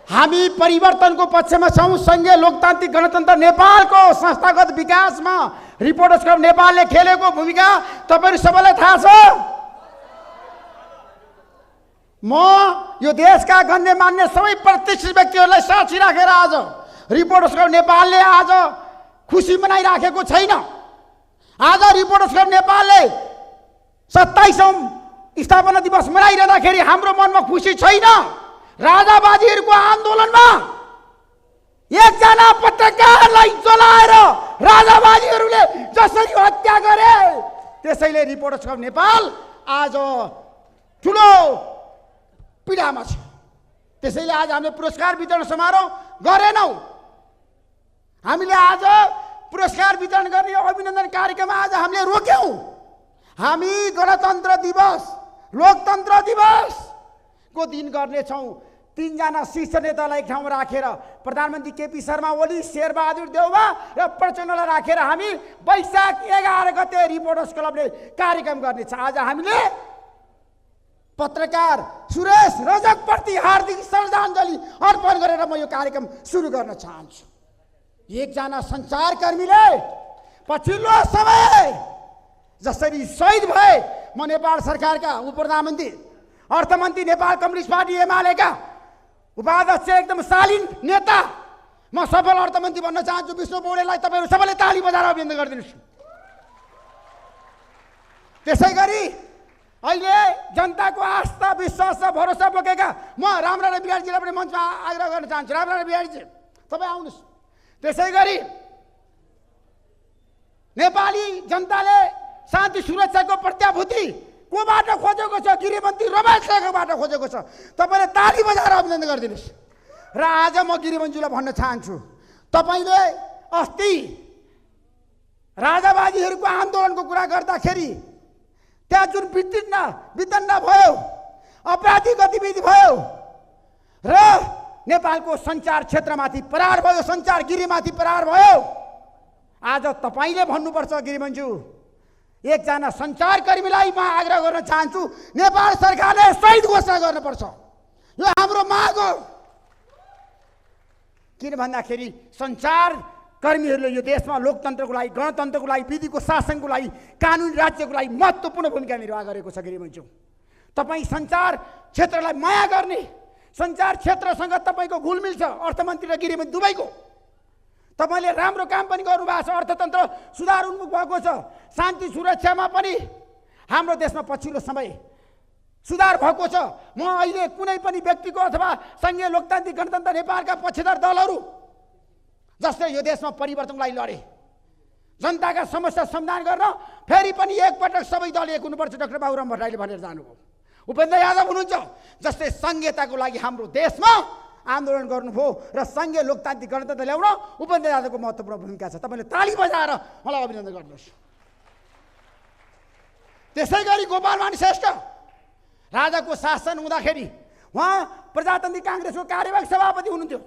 हामी परिवर्तनको पक्षमा छौँ। सङ्घीय लोकतान्त्रिक गणतन्त्र नेपालको संस्थागत विकासमा रिपोर्टर्स क्लब नेपालले खेलेको भूमिका तपाईहरु सबैलाई थाहा छ। म यो देशका गण्यमान्य सबै प्रतिष्ठित व्यक्तिहरूलाई साक्षी राखेर आज रिपोर्टर्स क्लब नेपालले आज खुसी मनाइराखेको छैन। आज रिपोर्टर्स क्लब नेपालले 27औं स्थापना दिवस मनाइरहँदाखेरि हाम्रो मनमा खुसी छैन। राजाबाजीहरूको आन्दोलनमा एकजना पत्रकारलाई जलाएर राजाबाजीहरूले जसरी हत्या गरे, त्यसैले रिपोर्टर्स क्लब नेपाल आज ठुलो पीडामा छ। त्यसैले आज हामीले पुरस्कार वितरण समारोह गरेनौं। हामीले आज पुरस्कार वितरण गर्ने अभिनन्दन कार्यक्रम आज हामीले रोक्यौं। हामी गणतन्त्र दिवस, लोकतन्त्र दिवस को दिन गर्नेछौँ। 3 जना शीर्ष नेतालाई एक ठाउँमा राखेर प्रधानमन्त्री केपी शर्मा ओली, शेरबहादुर देउवा र प्रचण्डलाई राखेर हामी वैशाख 11 गते रिपोर्टर्स क्लबले कार्यक्रम गर्नेछ। आज हामीले पत्रकार सुरेश रजकप्रति हार्दिक श्रद्धाञ्जली अर्पण गरेर म यो कार्यक्रम सुरु गर्न चाहन्छु। एकजना सञ्चारकर्मीले पछिल्लो समय जसरी शहीद भए, म नेपाल सरकारका उपप्रधानमन्त्री, अर्थमन्त्री, नेपाल कम्युनिस्ट पार्टी एमालेका उपाध्यक्ष, एकदम शालीन नेता, म सफल अर्थमन्त्री भन्न चाहन्छु विष्णु पौडेललाई तपाईहरु सबैले ताली बजाएर अभिनन्दन गरिदिनुस्। त्यसैगरी अहिले जनताको आस्था, विश्वास र भरोसा बोकेका म रामराज बिहारीजीलाई पनि मञ्चमा आग्रह गर्न चाहन्छु। रामराज बिहारीजी तपाईँ आउनुहोस्। त्यसैगरी नेपाली जनताले शान्ति सुरक्षाको प्रत्याभूति कोबाट खोजेको छ? गृहमन्त्री रमेश लेखकबाट खोजेको छ। तपाईले ताली बजाएर अभिनन्दन गरिदिनुस्। र आज म गृहमन्त्रीलाई भन्न चाहन्छु, तपाईले अस्ति राजाबाजीहरूको आन्दोलनको कुरा गर्दाखेरि त्यहाँ जुन वितन्न भयो, अपराधिक गतिविधि भयो र नेपालको सञ्चार क्षेत्रमाथि प्रहार भयो, सञ्चार गिरीमाथि प्रहार भयो। आज तपाईले भन्नुपर्छ गृहमन्त्री, एकजना सञ्चारकर्मीलाई म आग्रह गर्न चाहन्छु, नेपाल सरकारले शहीद घोषणा गर्नुपर्छ। यो हाम्रो माग हो। किन भन्दाखेरि सञ्चारकर्मीहरूले यो देशमा लोकतन्त्रको लागि, गणतन्त्रको लागि, विधिको शासनको लागि, कानुनी राज्यको लागि महत्त्वपूर्ण भूमिका निर्वाह गरेको छ। गृहमन्त्री, तपाईँ सञ्चार क्षेत्रलाई माया गर्ने, सञ्चार क्षेत्रसँग तपाईँको घुलमिल छ, अर्थमन्त्री र गृहमन्त्री दुवैको। तपाईले राम्रो काम पनि गर्नुभएको छ, अर्थतन्त्र सुधार उन्मुख भएको छ, शान्ति सुरक्षामा पनि हाम्रो देशमा पछिल्लो समय सुधार भएको छ। म अहिले कुनै पनि व्यक्तिको अथवा सङ्घीय लोकतान्त्रिक गणतन्त्र नेपालका पक्षधर दलहरू जसले यो देशमा परिवर्तनको लागि लडे, जनताका समस्या समाधान गर्न फेरि पनि एकपटक सबै दल एक हुनुपर्छ, डाक्टर बाबुराम भट्टराईले भनेर जानुभयो। उपेन्द्र यादव हुनुहुन्छ जसले सङ्घीयताको लागि हाम्रो देशमा आन्दोलन गर्नुभयो र सङ्घीय लोकतान्त्रिक गणतन्त्र ल्याउन उपेन्द्र यादवको महत्त्वपूर्ण भूमिका छ। तपाईँले ताली बजाएर मलाई अभिनन्दन गर्नुहोस्। त्यसैगरी गोपालमान श्रेष्ठ राजाको शासन हुँदाखेरि उहाँ प्रजातान्त्रिक काङ्ग्रेसको कार्यवाहक सभापति हुनुहुन्थ्यो।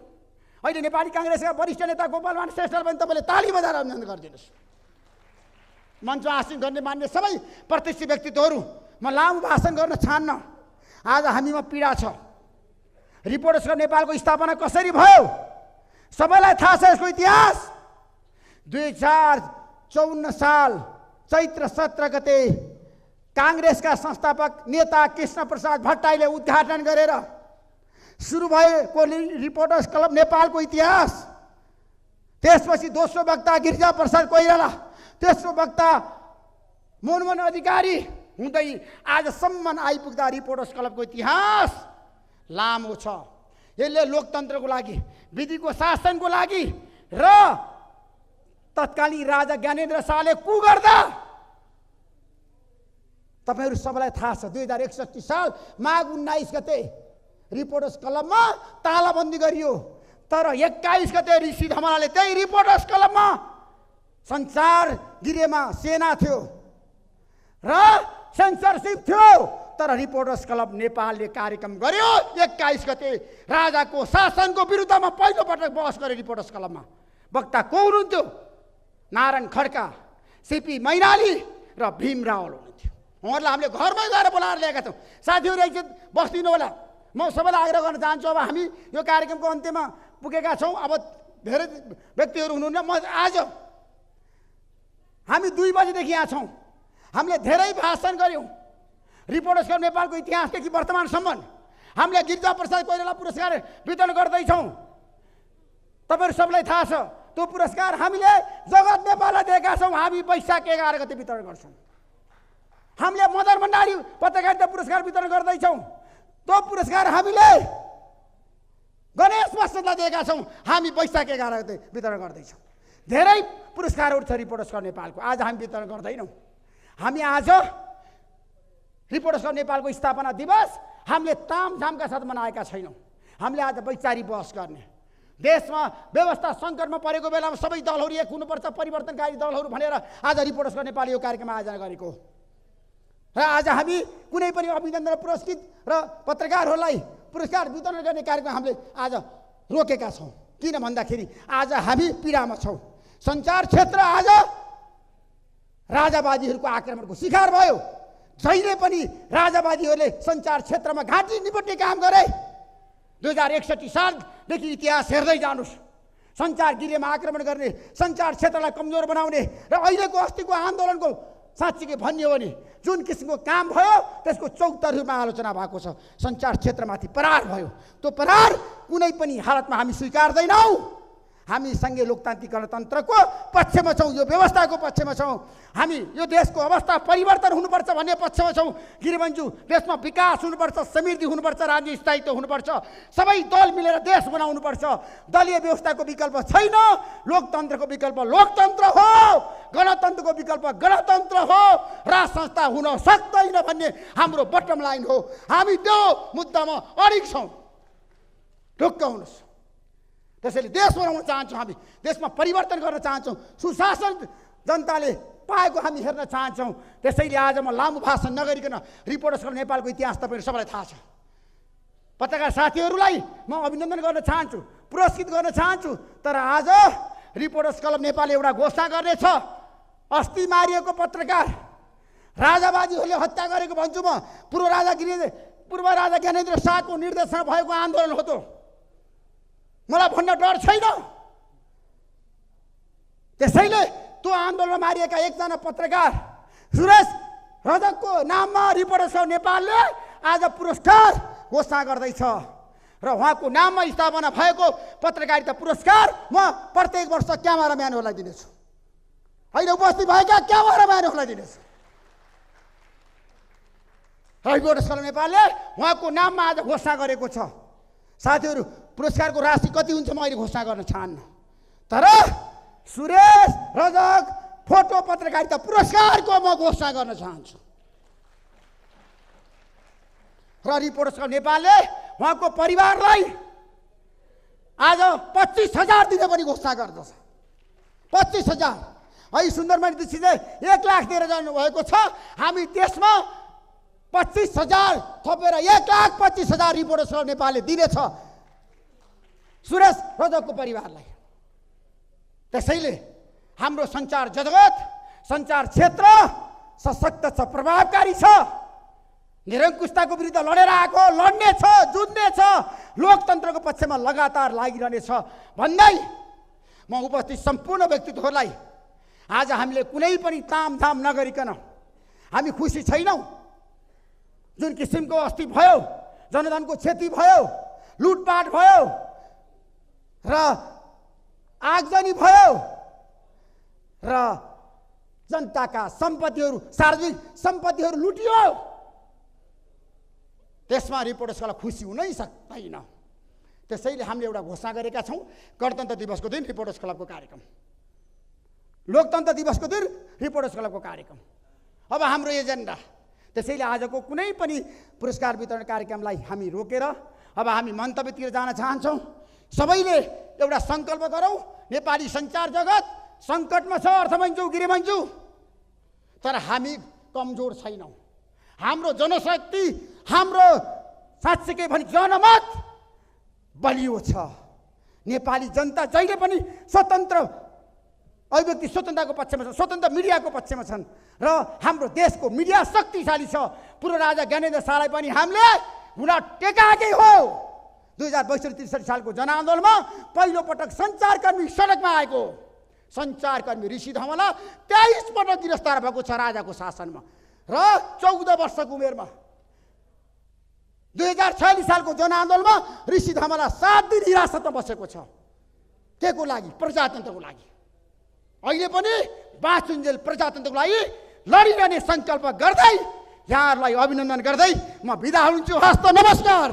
अहिले नेपाली काङ्ग्रेसका वरिष्ठ नेता गोपालमान श्रेष्ठलाई पनि तपाईँले ताली बजाएर अभिनन्दन गरिदिनुहोस्। मञ्चमा आसीन गर्ने मान्य सबै प्रतिष्ठित व्यक्तित्वहरू, म लामो भाषण गर्न चाहन्न। आज हामीमा पीडा छ। रिपोर्टर्स क्लब नेपालको स्थापना कसरी भयो? सबैलाई थाहा छ यसको इतिहास। 2054 साल चैत्र 17 गते काङ्ग्रेसका संस्थापक नेता कृष्ण प्रसाद भट्टराईले उद्घाटन गरेर सुरु भएको रिपोर्टर्स क्लब नेपालको इतिहास। त्यसपछि दोस्रो वक्ता गिरिजा प्रसाद कोइराला, तेस्रो वक्ता मोहन अधिकारी हुँदै आजसम्म आइपुग्दा रिपोर्टर्स क्लबको इतिहास लामो छ। यसले लोकतन्त्रको लागि, विधिको शासनको लागि र तत्कालीन राजा ज्ञानेन्द्र शाहले कु गर्दा तपाईहरु सबैलाई थाहा छ 2061 साल माघ 19 गते रिपोर्टर्स क्लबमा तालाबन्दी गरियो। तर 21 गते ऋषि धमलाले त्यही रिपोर्टर्स क्लबमा सञ्चार गिरेमा सेना थियो र सेन्सरशिप थियो। तर रिपोर्टर्स क्लब नेपालले कार्यक्रम गर्यो। 21 गते राजाको शासनको विरुद्धमा पहिलो पटक बहस गरे रिपोर्टर्स क्लबमा। वक्ता को हुनुहुन्थ्यो? नारायण खड्का, सीपी मैनाली र भीम रावल हुनुहुन्थ्यो। उहाँहरूलाई हामीले घरमै गएर बोलाएर ल्याएका छौँ। साथीहरू एकचोटि बस्दिनु होला। म सबैलाई आग्रह गर्न चाहन्छु, अब हामी यो कार्यक्रमको अन्त्यमा पुगेका छौँ। अब धेरै व्यक्तिहरू हुनुहुन्न। म आज हामी 2 बजेदेखि यहाँ छौँ। हामीले धेरै भाषण गऱ्यौँ रिपोर्टर्स क्लब नेपालको इतिहासदेखि वर्तमानसम्म। हामीले गिरिजाप्रसाद कोइराला पुरस्कार वितरण गर्दैछौँ। तपाईँहरू सबैलाई थाहा छ त्यो पुरस्कार हामीले जगत नेपाललाई दिएका छौँ। हामी वैशाख 11 गते वितरण गर्छौँ। हामीले मदन भण्डारी पत्रकारिता पुरस्कार वितरण गर्दैछौँ। त्यो पुरस्कार हामीले गणेश बस्नेतलाई दिएका छौँ। हामी वैशाख 11 गते वितरण गर्दैछौँ। धेरै पुरस्कारहरू छ रिपोर्टर्स क्लब नेपालको। आज हामी वितरण गर्दैनौँ। हामी आज रिपोर्टर्स क्लब नेपालको स्थापना दिवस हामीले तामझामका साथ मनाएका छैनौँ। हामीले आज वैचारिक बहस गर्ने, देशमा व्यवस्था सङ्कटमा परेको बेलामा सबै दलहरू एक हुनुपर्छ, परिवर्तनकारी दलहरू भनेर आज रिपोर्टर्स क्लब नेपालले यो कार्यक्रम आयोजना गरेको हो। र आज हामी कुनै पनि अभिनन्दन पुरस्कृत र पत्रकारहरूलाई पुरस्कार वितरण गर्ने कार्यक्रम हामीले आज रोकेका छौँ। किन भन्दाखेरि आज हामी पीडामा छौँ। सञ्चार क्षेत्र आज राजावादीहरूको आक्रमणको शिकार भयो। जहिले पनि राजावादीहरूले सञ्चार क्षेत्रमा घाँटी निपट्ने काम गरे। 2061 सालदेखि इतिहास हेर्दै जानुहोस्। सञ्चार गिरेमा आक्रमण गर्ने, सञ्चार क्षेत्रलाई कमजोर बनाउने र अहिलेको अस्तिको आन्दोलनको साँच्चीकै भन्ने हो भने जुन किसिमको काम भयो त्यसको चौतर्फीमा आलोचना भएको छ। सञ्चार क्षेत्रमाथि प्रहार भयो। त्यो प्रहार कुनै पनि हालतमा हामी स्वीकार्दैनौँ। हामी सङ्घीय लोकतान्त्रिक गणतन्त्रको पक्षमा छौँ, यो व्यवस्थाको पक्षमा छौँ। हामी यो देशको अवस्था परिवर्तन हुनुपर्छ भन्ने पक्षमा छौँ। गिरिबन्जु देशमा विकास हुनुपर्छ, समृद्धि हुनुपर्छ, राज्य स्थायित्व हुनुपर्छ, सबै दल मिलेर देश बनाउनुपर्छ। दलीय व्यवस्थाको विकल्प छैन। लोकतन्त्रको विकल्प लोकतन्त्र हो, गणतन्त्रको विकल्प गणतन्त्र हो। राज संस्था हुन सक्दैन भन्ने हाम्रो बटम लाइन हो। हामी त्यो मुद्दामा अडिग छौँ। ढुक्क हुनुहोस्। त्यसैले देश बनाउन चाहन्छौँ। हामी देशमा परिवर्तन गर्न चाहन्छौँ। सुशासन जनताले पाएको हामी हेर्न चाहन्छौँ। त्यसैले आज म लामो भाषण नगरिकन रिपोर्टर्स क्लब नेपालको इतिहास तपाईँहरू सबैलाई थाहा छ। पत्रकार साथीहरूलाई म अभिनन्दन गर्न चाहन्छु, पुरस्कृत गर्न चाहन्छु। तर आज रिपोर्टर्स क्लब नेपालले एउटा घोषणा गर्नेछ। अस्ति मारिएको पत्रकार राजावादीहरूले हत्या गरेको भन्छु म। पूर्व राजा ज्ञानेन्द्र शाहको निर्देशनमा भएको आन्दोलन हो। त मलाई भन्न डर छैन। त्यसैले त्यो आन्दोलनमा मारिएका एकजना पत्रकार सुरेश रजकको नाममा रिपोर्टर्स क्लब नेपालले आज पुरस्कार घोषणा गर्दैछ। र उहाँको नाममा स्थापना भएको पत्रकारिता पुरस्कार म प्रत्येक वर्ष क्यामेराम्यानहरूलाई दिनेछु। होइन, उपस्थित भएका क्यामेराम्यानहरूलाई दिनेछु। रिपोर्टर्स क्लब नेपालले उहाँको नाममा आज घोषणा गरेको छ। साथीहरू, पुरस्कारको राशि कति हुन्छ म अहिले घोषणा गर्न चाहन्न। तर सुरेश रजक फोटो पत्रकारिता पुरस्कारको म घोषणा गर्न चाहन्छु। र रिपोर्टर्स क्लब नेपालले उहाँको परिवारलाई आज 25,000 दिने पनि घोषणा गर्दछ। 25,000। है, सुन्दरमणि दीक्षितले 1 लाख दिएर जानुभएको छ। हामी देशमा 25,000 थपेर 1,25,000 रिपोर्टर्स क्लब नेपालले दिनेछ सुरेश रजकको परिवारलाई। त्यसैले हाम्रो सञ्चार जगत, सञ्चार क्षेत्र सशक्त छ, प्रभावकारी छ। निरङ्कुशताको विरुद्ध लडेर आएको, लड्ने छ, जुझ्ने छ, लोकतन्त्रको पक्षमा लगातार लागिरहने छ भन्दै म उपस्थित सम्पूर्ण व्यक्तित्वहरूलाई आज हामीले कुनै पनि तामझाम नगरिकन हामी खुसी छैनौँ। जुन किसिमको अस्ति भयो, जनधनको क्षति भयो, लुटपाट भयो र आगजनी भयो र जनताका सम्पत्तिहरू, सार्वजनिक सम्पत्तिहरू लुटियो, त्यसमा रिपोर्टर्स क्लब खुसी हुनै सक्दैन। त्यसैले हामीले एउटा घोषणा गरेका छौँ। गणतन्त्र दिवसको दिन रिपोर्टर्स क्लबको कार्यक्रम, लोकतन्त्र दिवसको दिन रिपोर्टर्स क्लबको कार्यक्रम अब हाम्रो एजेन्डा। त्यसैले आजको कुनै पनि पुरस्कार वितरण कार्यक्रमलाई हामी रोकेर अब हामी मन्तव्यतिर जान चाहन्छौँ। सबैले एउटा सङ्कल्प गरौँ। नेपाली सञ्चार जगत सङ्कटमा छ, अर्थमन्जू गिरिमन्जू, तर हामी कमजोर छैनौँ। हाम्रो जनशक्ति, हाम्रो साँच्चीकै भने जनमत बलियो छ। नेपाली जनता जहिले पनि स्वतन्त्र अभिव्यक्ति स्वतन्त्रताको पक्षमा छन्, स्वतन्त्र मिडियाको पक्षमा छन् र हाम्रो देशको मिडिया शक्तिशाली छ। पूर्व राजा ज्ञानेन्द्र शाहलाई पनि हामीले हुन टेकाएकै हो। 2062-63 सालको जनआन्दोलनमा पहिलोपटक सञ्चारकर्मी सडकमा आएको। सञ्चारकर्मी ऋषि धमला 23 पटक गिरफ्तार भएको छ राजाको शासनमा र 14 वर्षको उमेरमा। 2046 सालको जनआन्दोलनमा ऋषि धमला 7 दिन हिरासतमा बसेको छ। के को लागि? प्रजातन्त्रको लागि। अहिले पनि बाँचुन्जेल प्रजातन्त्रको लागि लडिरहने सङ्कल्प गर्दै यहाँहरूलाई अभिनन्दन गर्दै म बिदा हुन्छु। हस्त नमस्कार।